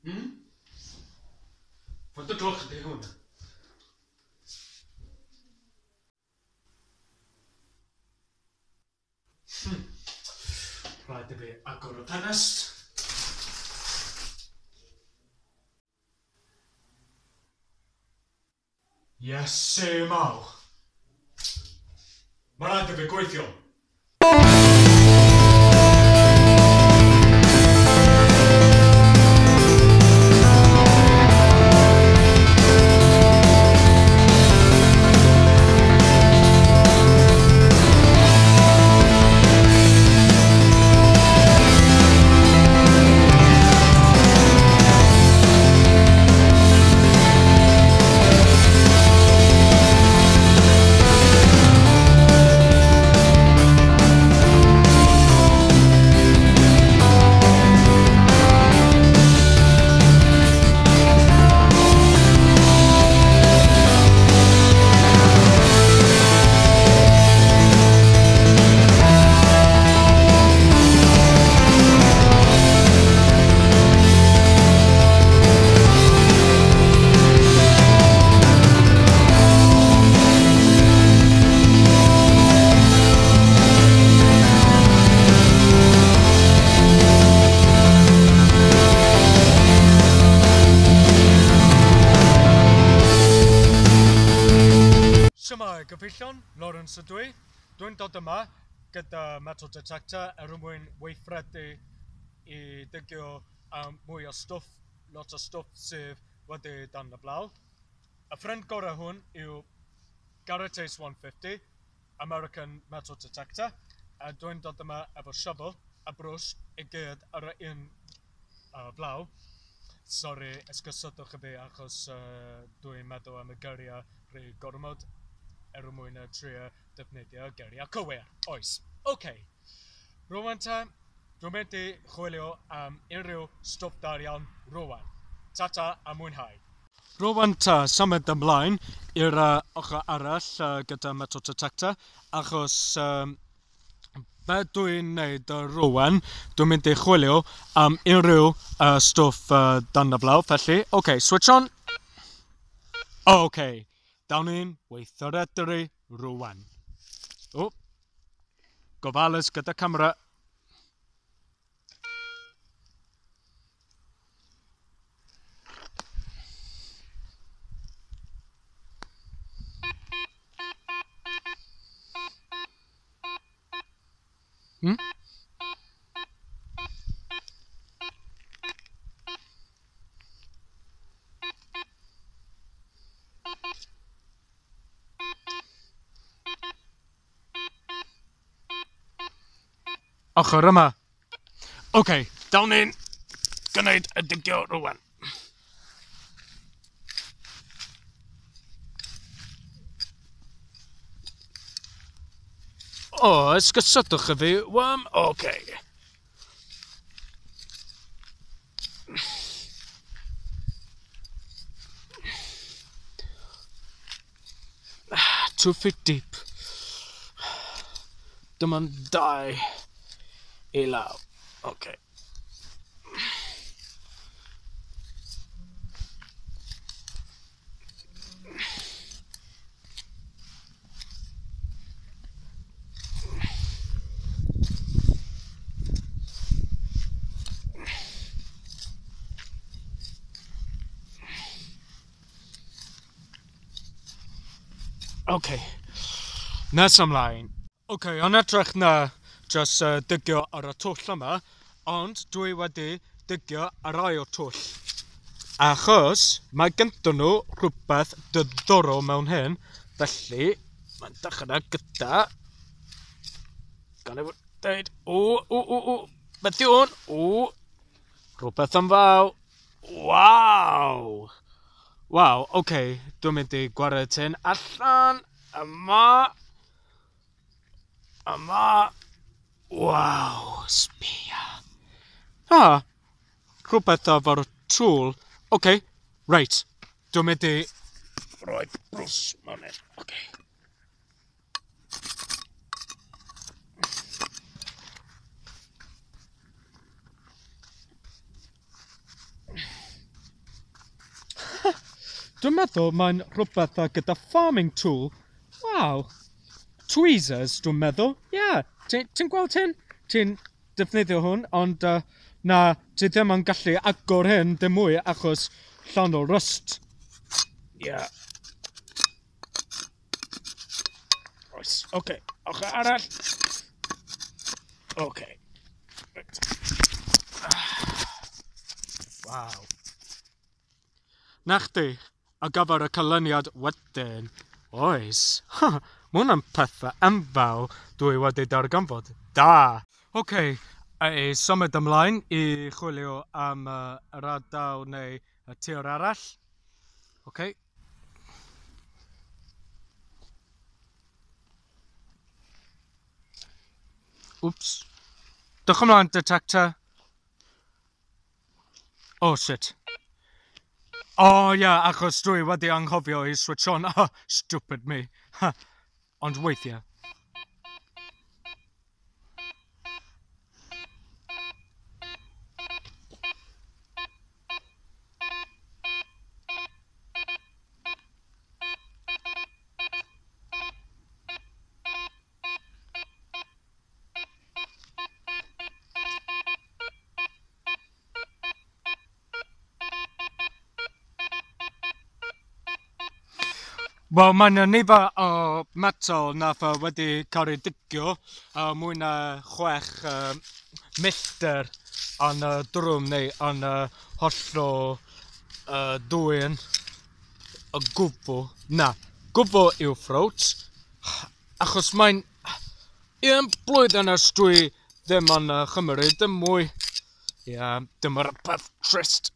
Hmm? Faint o gloch ydy hwn? Rhaid i fi agor y ffenest. Iesu mawr! Mae rhaid i fi gweithio! Shwmae gyfeillion, Lawrence ydw i. Dwi'n dod yma gyda metal detector er mwyn weithredu i digio am mwy o stwff, lot o stwff sydd wedi dan y blaw. Y ffrind gorau hwn yw Garrett Ace 150, American Metal Detector, a dwi'n dod yma efo shovel a brwsh i gyd ar y un flaw. Sori, esgusodwch i fi achos dwi'n meddwl am y geiriau rhy gormod er mwyn y trio defnyddio geiriau cywir. Oes. OK. Rwan te, dwi'n mynd i chwilio am unrhyw stwff da iawn rwan. Tata a mwynhau. Rwan te, symud ymlaen i'r ochr arall gyda metal detector, achos be dwi'n neud rwan, dwi'n mynd i chwilio am unrhyw stwff dan y flaw, felly, OK, switch on. OK, dawn ni'n weithredu rwan. O, gofalus gyda camera. Ochr yma. OK, dawn ni'n gwneud y digio rwan. O, esgusodwch y fi, wam, OK. 2 feet deep. Dim ond 2 i lawr. OK. OK. Nes ymlaen. OK, yn edrych na just digio ar y twll yma, ond dwi wedi digio ar ail twll. Achos mae gynddyn nhw rhywbeth diddorol mewn hyn, felly mae'n dechrau gyda... Gan ei fod dweud, o, o, o, o, beth yw hwn? O, rhywbeth yn faw. Waw! Waw, OK, dwi'n mynd i gwared hyn allan, yma, yma, waw, sbia. Ah, rhywbeth efo'r tool. OK, reit, dwi'n mynd i roi brws mewn hyn, OK. Dwi'n meddwl mae'n rhywbeth gyda farming tool. Waw. Tweezers, dwi'n meddwl. Ie. Yeah. Ti'n ti gweld hyn? Ti'n defnyddio hwn, ond na, ti ddim yn gallu agor hyn dim mwy achos llawn o rust. Ie. Yeah. Oes, oce. Okay. Ochr arall. Oce. Okay. Right. Waw. Na chdi, ar gyfer y canlyniad wedyn. Oes. Ha, mae hwnna'n pethau enfawr dwi wedi darganfod. Da! Oce, okay, i symud ymlaen i chwilio am yr ardal neu y tir arall. Oce. Okay. Wps. Dewch ymlaen, detector. Oh, shit. Oh, ie, yeah, achos dwi wedi anghofio i switch on. Oh, stupid me. Ha. Ond weithiau. Wel, mae yna nifer o metal nath wedi cael ei digio mwy na 6 milltir yn y drwm neu yn y hollol dwyn y gwbl. Na, gwbl yw throat, achos mae'n un blwyddyn ers dwi ddim yn Chymru, dim mwy. Ie, yeah, dyma'r peth trist.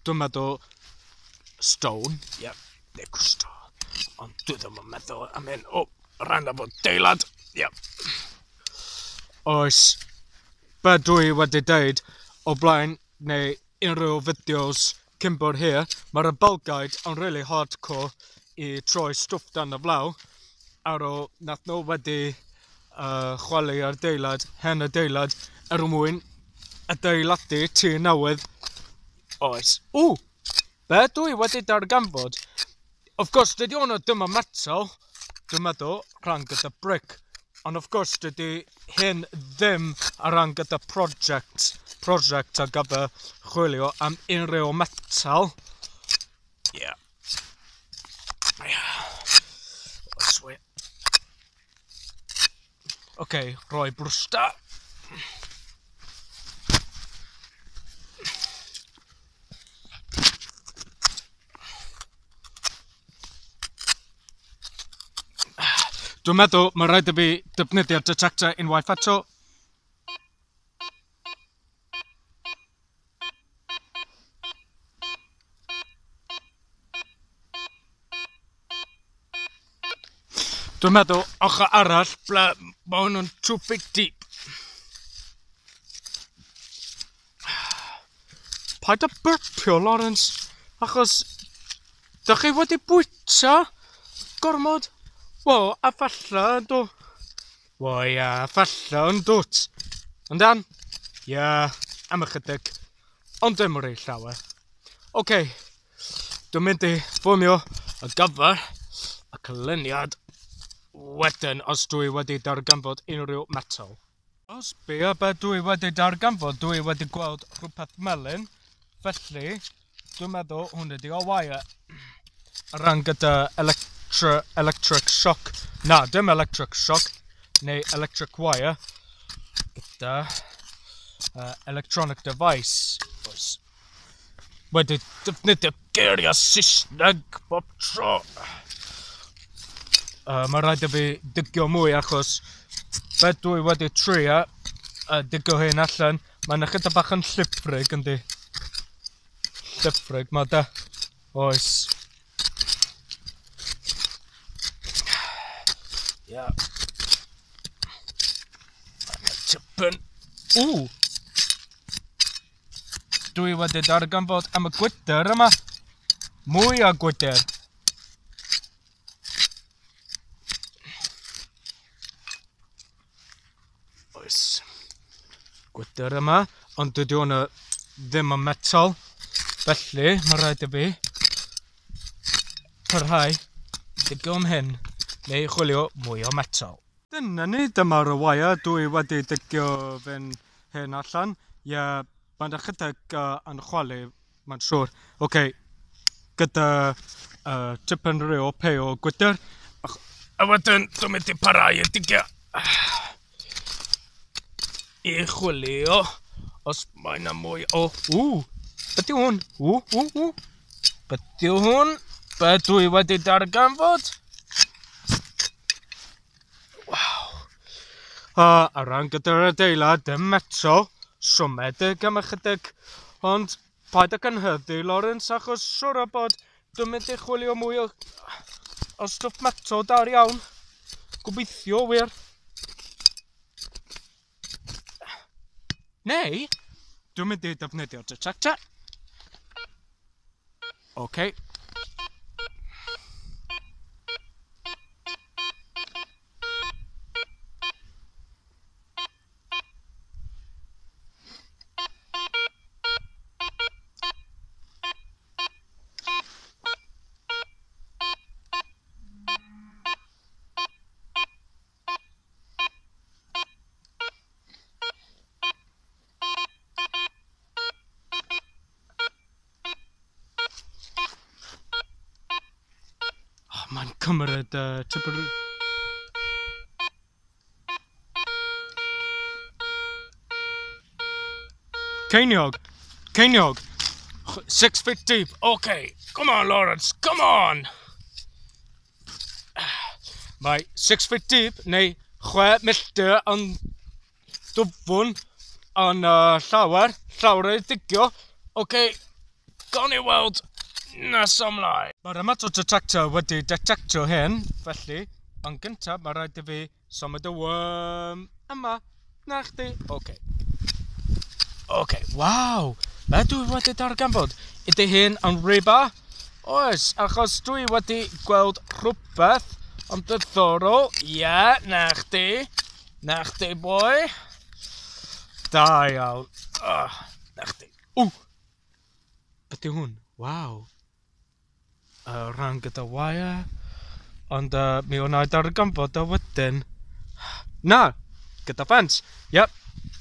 Dwi'n meddwl stone, ie, yeah, neu crystal. Ond dwi ddim yn meddwl am hyn. O, rhan o deilad, ie. Yeah. Oes, be dwi wedi deud o blaen neu unrhyw fideos cyn bod hir, mae'r Belgaid yn really hardcore i troi stwff dan y flaw ar ôl nath nhw wedi chwalu adeilad, hen adeilad, er mwyn adeiladu tŷ newydd. Oes. Ww! Be dwi wedi darganfod? Of course, dydy hwnna ddim yn metal, dwi'n meddwl, rhan gyda brick. Ond of course, dydy hyn ddim ar ran gyda prosiect ar gyfer chwilio am unrhyw metal. Yeah. Yeah. Oes, Oce, rhoi brwsta. Dwi'n meddwl mae rhaid i fi defnyddio'r detector unwaith eto. Dwi'n meddwl ochr arall ble mae hwn yn 2 feet deep. Paid â burpio, Lawrence, achos dych chi wedi bwyta gormod. Wel, a falla yn do. Wel, ia, falla yn dwt. Yndan? Ia, am ychydig. Ond dim rhy llawer. Oce, okay. Dwi'n mynd i ffonio y gyfer y canlyniad wedyn os dwi wedi darganfod unrhyw metal. Os be a be dwi wedi darganfod, dwi wedi gweld rhywbeth melyn, felly dwi'n meddwl hwn ydi o wire. Ran gyda electric shock, na, dim electric shock, neu electric wire, gyda electronic device. Oes. Wedi defnyddio geiriau Saesneg bob tro. Mae rhaid i fi digio mwy achos be dwi wedi trio digio hyn allan, mae'n ychydig bach yn llithrig yndi. Llithrig mae da. Oes. Ia. Mae'n tipyn. Ww! Dwi wedi darganfod am y gwydr yma. Mwy o gwydr. Oes. Gwydr yma, ond dydy hwnna ddim yn metal. Felly, mae rhaid i fi parhau digio am hyn, neu chwilio mwy o metal. Dyna ni, dyma'r wire dwi wedi digio fy'n hyn allan. Ie, yeah, mae'n ychydig yn chwalu, mae'n siŵr. Oce, okay, gyda tipyn rhy o pe o gwydr. A wedyn, dwi'n mynd i parhau i digio i chwilio os mae yna mwy o... Ww, beth yw hwn? Ww, ww, ww. Beth yw hwn? Be dwi wedi darganfod? Waw. A ran gyda'r adeilad, dim metal, siomedig am ychydig, ond paid â cynhyddu, Lawrence, achos siŵr o bod dwi'n mynd i chwilio mwy o stwff metal da iawn. Gobeithio, wir. Neu, dwi'n mynd i defnyddio detector. OK. Mae'n cymryd tipyn... Ceiniog! Ceiniog! 6 feet deep. Okay, come on, Lawrence, come on! Mae 6 feet deep, neu 6 milltir yn dwfwn yn llawer i ddigio. Okay, gawn ni weld nes ymlaen. Mae'r metal detector wedi detectio hyn, felly, yn gyntaf, mae rhaid i fi symud y worm yma. Na chdi. Oce. Oce, waw! Be dwi wedi darganfod? Ydy hyn yn rebar? Oes, achos dwi wedi gweld rhywbeth yn diddorol. Ie, yeah, na chdi. Na chdi, boi. Da iawn. Na chdi. Ww! Beth yw hwn? Waw. Rhan gyda wire. Ond mi wna i darganfod o wedyn. Na! Gyda ffens. Yep.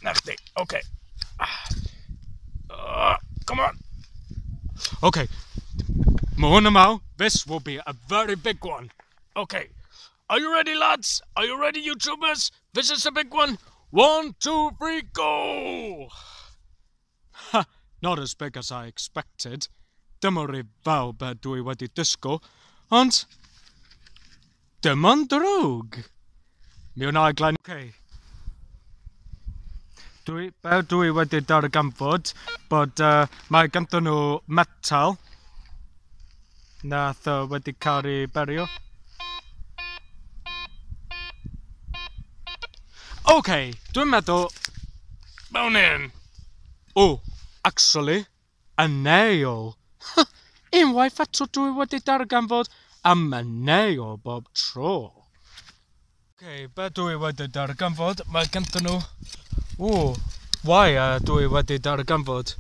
Na chdi. Oce. Come on. Okay. Mae hwn yma. This will be a very big one. Okay. Are you ready, lads? Are you ready, YouTubers? This is a big one. 1, 2, 3, go! Ha! Not as big as I expected. Dyma rhy fel be dwi wedi disgwyl, ond dim ond drwg. Mi wna i glain... Okay. Be dwi wedi darganfod bod mae ganddyn nhw metal nath wedi cael ei berio. Okay, dwi'n meddwl mewn un. O, actually, a nail. Unwaith eto dwi wedi darganfod am y nail bob tro. Okay, be dwi wedi darganfod, mae ganddyn nhw... O, wire dwi wedi darganfod.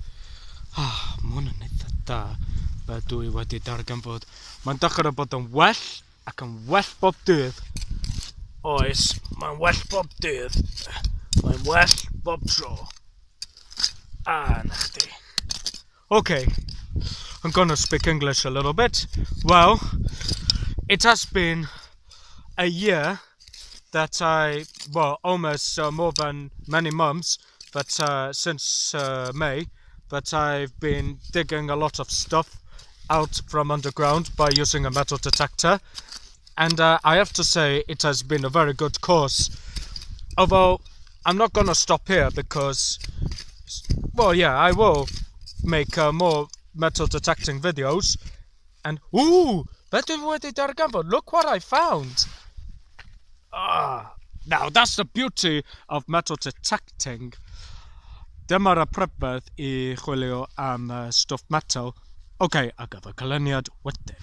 Ah, mae hwn yn eitha da, be dwi wedi darganfod. Mae'n dechrau bod yn well ac yn well bob dydd. Oes, mae'n well bob dydd. Mae'n well bob tro. Ah, na chdi. Okay, I'm gonna speak English a little bit. Well, it has been a year that I, well, almost more than many months, but since May, that I've been digging a lot of stuff out from underground by using a metal detector. And I have to say it has been a very good course. Although, I'm not gonna stop here because, well, yeah, I will make more metal detecting videos. And, ooh, be dwi wedi darganfod? Look what I found! Ah, now that's the beauty of metal detecting. Dyma'r pryfedd i chwilio am stwff metal. Oce, a gyfer canlyniad wedyn.